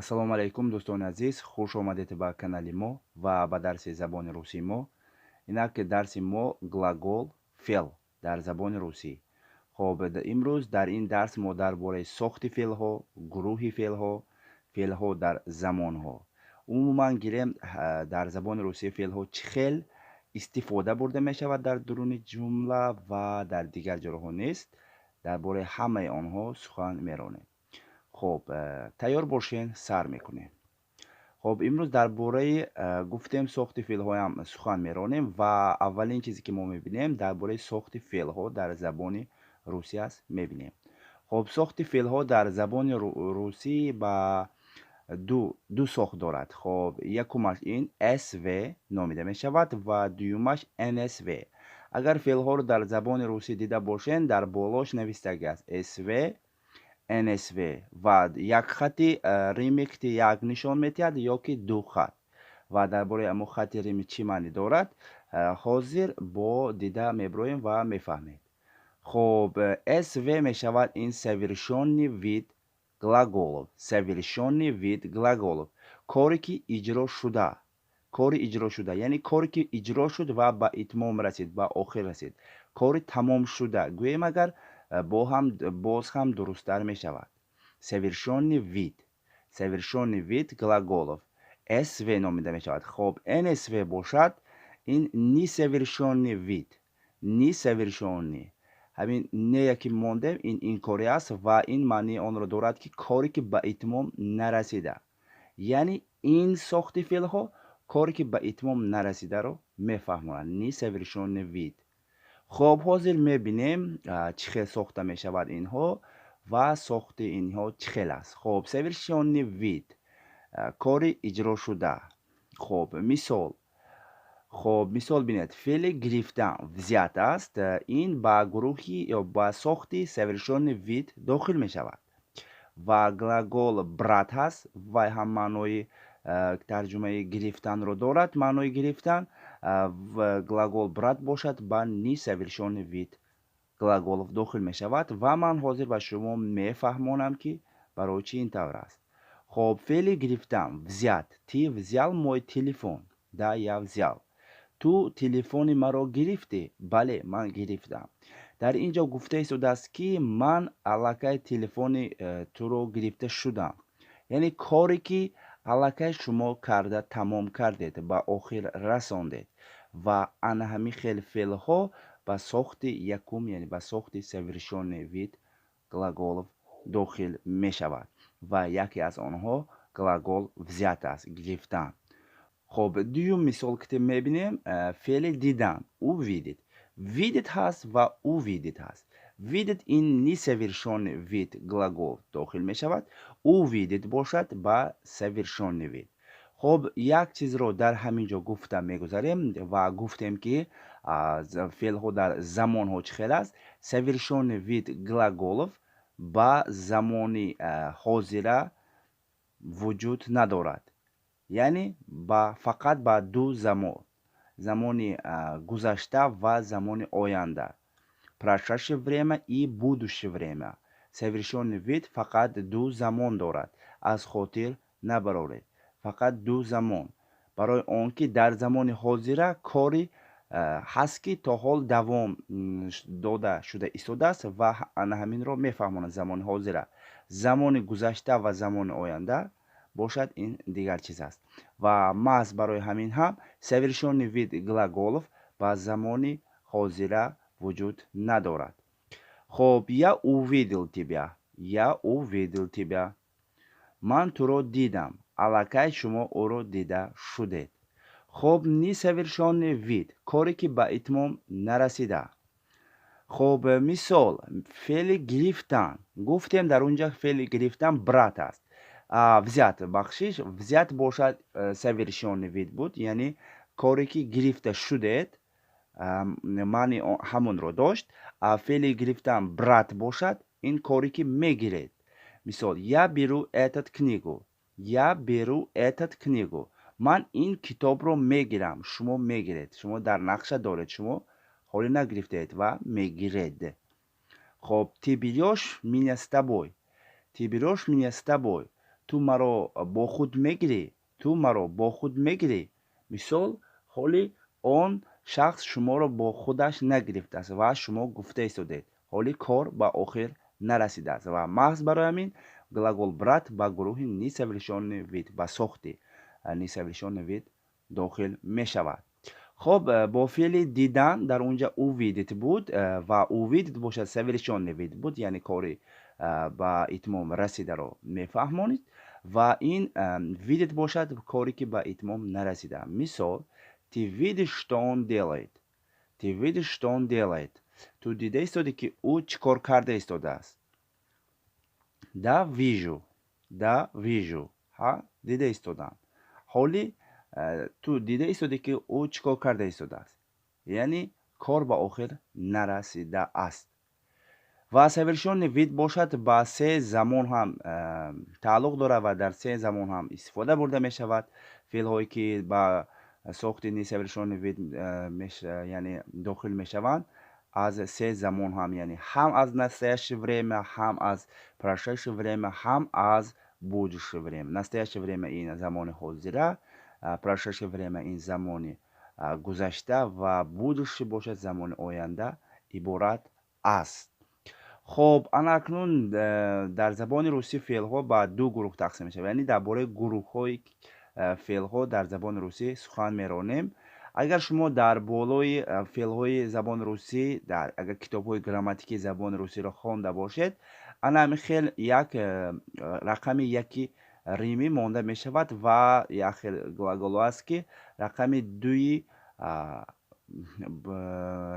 Ассалому алайкум, дӯстони азиз, хуш омадед ба канали мо ва ба дарси забони русии мо. Инак, дарси мо глагол, феъл дар забони русӣ. Хоб, имрӯз дар ин дарс мо дар бораи сохти феълҳо, гурӯҳи феълҳо, феълҳо дар замонҳо, умуман гирем, дар забони русӣ феълҳо чӣ хел истифода бурда мешавад дар дуруни ҷумла ва дар дигар ҷоҳо нест, дар бораи ҳамаи онҳо сухан меронем. Хоб, тайёр бошен, сар мекунем. Хоб, имрӯз дар бораи, гуфтем, сохти феълҳоям сухан меронем ва аввалин чизе, ки мо мебинем, дар бораи сохти феълҳо дар забони русӣ аст, мебинем. Хоб, сохти феълҳо дар забони русӣ ба ду сохт дорад. Хоб, якумаш ин СВ номида мешавад ва дуюмаш НСВ. Агар феълҳоро дар забони русӣ дида бошен, дар болош навистагӣ аст СВ, НСВ ва як хати римикти як нишон медиҳад ё ки ду хат. Ва дар бораи амо хати рими чӣ маънӣ дорад, ҳозир бо дида меброем ва мефаҳмед. Хоб, СВ мешавад ин совершенный вид глаголов, совершенный вид глаголов, коре ки иҷро шуда, кори иҷро шуда, яъне коре ки иҷро шуд ва ба итмом расид, ба охир расид, кори тамомшуда гӯем агар, бо ҳам боз ҳам дурусттар мешавад. Совершенный вид, совершенный вид глаголов СВ номида мешавад. Хоб, НСВ бошад ин несовершенный вид, несовершенный. Ҳамин не ки мондем, ин инкорӣ аст ва ин маънии онро дорад, ки коре ки ба итмом нарасида, яъне ин сохти феълҳо коре ки ба итмом нарасидаро мефаҳмонад, несовершенный вид. Хоб, ҳозир мебинем, чӣ хел сохта мешавад инҳо ва сохти инҳо чӣ хел аст. Хоб, совершенный вид, кори иҷрошуда. Хоб, мисол. Хоб, мисол бинед: феъли гирифтан, взять аст, ин ба гурӯҳи ё ба сохти совершенный вид дохил мешавад. Ва глагол брать ҳаст, вай ҳам маънои тарҷумаи гирифтанро дорад, маънои гирифтан. Глагол брать бошад, ба несовершенный вид глаголов дохил мешавад ва ман ҳозир ба шумо мефаҳмонам, ки барои чӣ ин тавр аст. Хоб, феъли гирифтан, взять. Ты взял мой телефон? Да, я взял. Ту телефони маро гирифтӣ? Бале, ман гирифтам. Дар ин ҷо гуфта истодааст, ки ман аллакай телефони туро гирифта шудам, яъне коре ки аллакай шумо карда тамом кардед, ба охир расондед. Ва ана ҳамин хел феълҳо ба сохти якум, яъне ба сохти совершенный вид глаголов дохил мешавад ва яке аз онҳо глагол взять аст, гирифтан. Хоб, дуюм мисол ки мебинем, феъли дидан, увидеть. Видеть ҳаст ва увидеть ҳаст. Видеть ин несовершенный вид глагол дохил мешавад, увидеть бошад ба совершенный вид. Хоб, як чизро дар ҳамин ҷо гуфта мегузарем ва гуфтем, ки феълҳо дар замонҳо чӣ хел аст. Совершенный вид глаголов ба замони ҳозира вуҷуд надорад, яъне ба фақат ба ду замон: замони гузашта ва замони оянда, прошедшее время и будущее время. Совершенный вид фақат ду замон дорад, аз хотир набароред, фақат ду замон, барои он ки дар замони ҳозира кори ҳаст, ки то ҳол давом дода шуда истодааст ва ана ҳаминро мефаҳмонад замони ҳозира. Замони гузашта ва замони оянда бошад, ин дигар чиз аст. Ва маҳз барои ҳамин ҳам совершенный вид глаголов ба замони ҳозира вуҷуд надорад. Хоб, я увидел тебя, я увидел тебя, ман туро дидам, аллакай шумо ӯро дида шудед. Хоб, несовершенный вид, коре ки ба итмом нарасида. Хоб, мисол: феъли гирифтан. Гуфтем, дар он ҷа феъли гирифтан брать аст, взять, бахшиш, взять бошад, совершенный вид буд, яъне коре ки гирифта шудед, маъни ҳамонро дошт. Феъли гирифтан, брать бошад, ин коре ки мегиред. Мисол: я беру этот книгу, я беру этот книгу, ман ин китобро мегирам, шумо мегиред, шумо дар нақша доред, шумо ҳоле нагирифтаед ва мегиред. Хоб, ты берёшь меня с тобой, ты берёшь меня с тобой, Ту маро бо худ мегирӣ? Ту маро бо худ мегирӣ? Мисол, ҳоли он шахс шуморо бо худаш нагирифтааст ва шумо гуфта истодед. Ҳоли кор ба охир нарасидааст ва маҳз барои ҳамин глагол брать ба гурӯҳи несовершенный вид, ба сохти несовершенный вид дохил мешавад. Хоб, бо феъли дидан дар унҷа увидеть буд ва увидеть бошад, совершенный вид буд, яъне кори ба итмом расидаро мефаҳмонид ва ин видеть бошад, коре ки ба итмом нарасида. Мисол: ты видишь, что он делает? Ты видишь, что он делает? Ту дида истодӣ, ки ӯ чӣ кор карда истодааст? Да, вижу. Да, вижу. Ҳа, дида истодам. Ҳоли ту дида истодӣ, ки ӯ чӣ кор карда истодааст, яъне кор ба охир нарасидааст. Ва совершенный вид бошад, ба се замон ҳам тааллуқ дорад ва дар се замон ҳам истифода бурда мешавад. Феълҳое ки ба сохти несовершенный вид, яъне дохил мешаванд, аз се замон ҳам, яъне ҳам аз настоящее время, ҳам аз прошедшее время, ҳам аз будущее время. Настоящее время ин замони ҳозира, прошедшее время ин замони гузашта ва будущее бошад, замони оянда иборат аст. Хоб, ана акнун дар забони русӣ феълҳо ба ду гурӯҳ тақсим мешавад, яъне дар бораи гурӯҳҳои феълҳо дар забони русӣ сухан меронем. Агар шумо дар болои феълҳои забони русӣ, агар китобҳои грамматикии забони русиро хонда бошед, ана ҳамин хел як рақами яки римӣ монда мешавад ва як хел глаголҳо аст, ки рақами дуи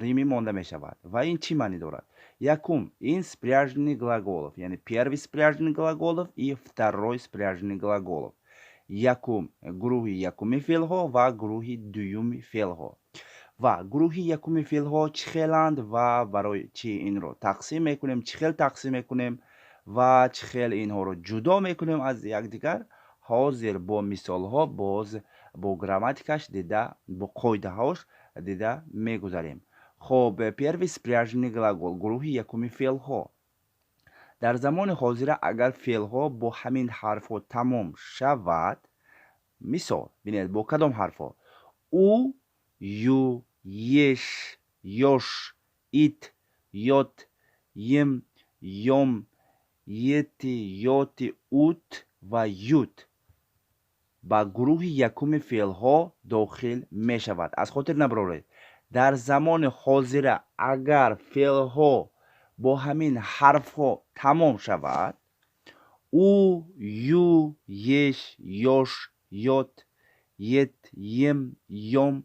римӣ монда мешавад. Ва ин чӣ маънӣ дорад? Якум, ин спряжение глаголов, яъне первый спряжение глаголов и второй спряжение глаголов. Якум, гурӯҳи якуми феълҳо ва гурӯҳи дуюми феълҳо. Ва гурӯҳи якуми феълҳо чӣ хеланд ва барои чӣ инро тақсим мекунем, чӣ хел тақсим мекунем ва чӣ хел инҳоро ҷудо мекунем аз якдигар, ҳозир бо мисолҳо, боз бо грамматикаш дида, бо қоидаҳош дида мегузарем. Хоб, первый спряжение глагол, гурӯҳи якуми феълҳо. Дар замони ҳозира агар феълҳо бо ҳамин ҳарфҳо тамом шавад, мисол, бинед, бо кадом ҳарфҳо: у, ю, ешь, ёшь, ить, ёть, ем, ём, ети, ёти, уть ва ют ба гурӯҳи якуми феълҳо дохил мешавад. Аз хотир набароред: дар замони ҳозира агар феълҳо бо ҳамин ҳарфҳо тамом шавад: у, ю, ешь, ёшь, ёть, ет, ем, ём,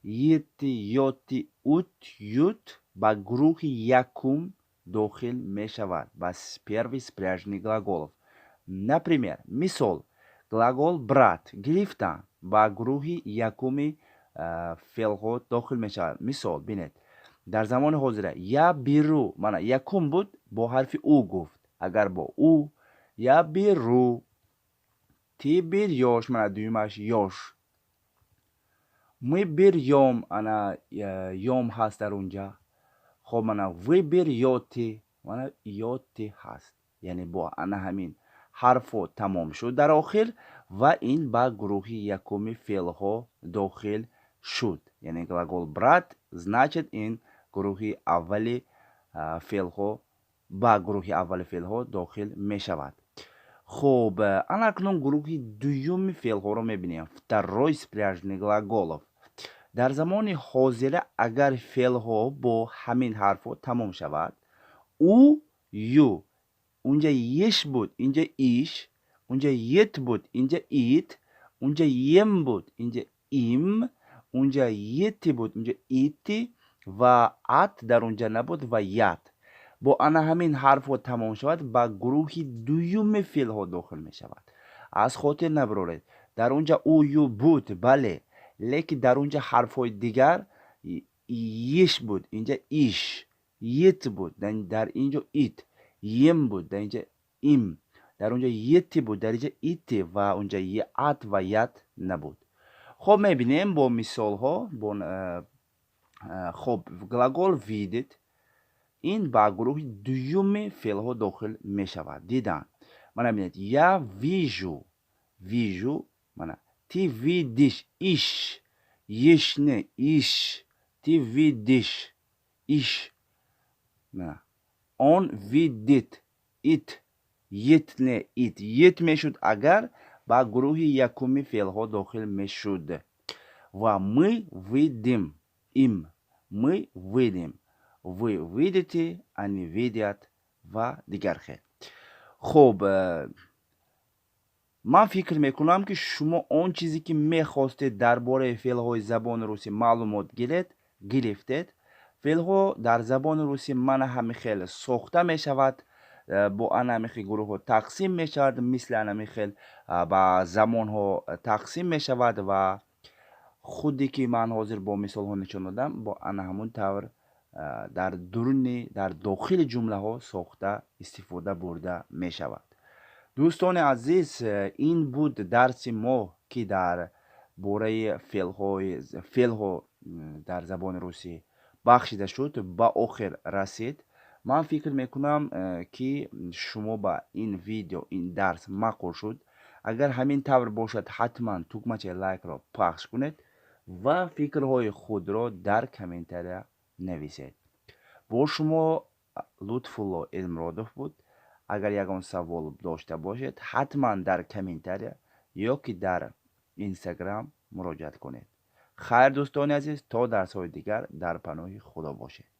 ети, ёти, уть, ют, ба гурӯҳи якум дохил мешавад, ба первый спряжение глаголов. Например, мисол, глагол брать, гирифтан, ба гурӯҳи якуми феълҳо дохил мешавад. Мисол, бинед, дар замони ҳозира я беру, мана, якум буд, бо ҳарфи у гуфт, агар бо у, я беру, ты берёшь, мана, дуюмаш ёшь, мы берём, ана, ём ҳаст дар унҷа. Хоб, мана, вы берёте, мана, ёте ҳаст, яъне бо ана ҳамин ҳарфҳо тамом шуд дар охир ва ин ба гурӯҳи якуми феълҳо дохил шуд. Яъне глагол брать, значит, ин гурӯҳи аввали феълҳо, ба гурӯҳи аввали феълҳо дохил мешавад. Хуб, ана акнун гурӯҳи дуюми феълҳоро мебинем, второй спряжение глаголов. Дар замони ҳозира агар феълҳо бо ҳамин ҳарфҳо тамом шавад: у, ю, унҷа ешь буд, инҷа ишь, унҷа ет буд, инҷа ить, унҷа ем буд, инҷа им, унҷа ети буд, инҷа ити ва ат дар унҷа набуд ва ят, бо ана ҳамин ҳарфҳо тамом шавад, ба гурӯҳи дуюми феълҳо дохил мешавад. Аз хотир набароред: дар унҷа у, ю буд, бале, лекин дар унҷа ҳарфҳои дигар: ешь буд, инҷа ишь, ет буд, дар инҷо ить, ем буд, дар инҷа им, дар унҷа ети буд, дар инҷа ити ва унҷа ат ва ят набуд. Хоб, мебинем бо мисолҳо. Бо хоб, глагол видеть, ин ба гурӯҳи дуюми феълҳо дохил мешавад, дидан. Мана бинед: я вижу, вижу, мана ты видишь, ишь, ешь не, ишь, ты видишь, ишь. Он видит, ит, ит не, ит, ит мешуд, агар ба гурӯҳи якуми феълҳо дохил мешуд. Ва мы видим, им, мы видим, вы видите, они видят ва дигар хел. Хуб, ман фикр мекунам, ки шумо он чизе, ки мехостед дар бораи феълҳои забони русӣ маълумот гиред, гирифтед. Феълҳо дар забони русӣ мана ҳамин хел сохта мешавад, бо ана ҳамин хел гурӯҳҳо тақсим мешавад, мисли ана ҳамин хел ба замонҳо тақсим мешавад ва худе ки ман ҳозир бо мисолҳо нишон додам, бо ана ҳамун тавр дар дуруни, дар дохили ҷумлаҳо сохта истифода бурда мешавад. Дӯстони азиз, ин буд дарси мо, ки дар бораи феълҳо дар забони русӣ бахшида шуд, ба охир расид. Ман фикр мекунам, ки шумо ба ин видео, ин дарс маъқул шуд. Агар ҳамин тавр бошад, ҳатман тугмачаи лайкро пахш кунед ва фикрҳои худро дар комментария нависед. Бо шумо Лутфулло Элмуродов буд. Агар ягон савол дошта бошед, ҳатман дар комментария ё ки дар Инстаграм муроҷиат кунед. Хайр, дӯстони азиз, то дарсҳои дигар дар паноҳи Худо бошед.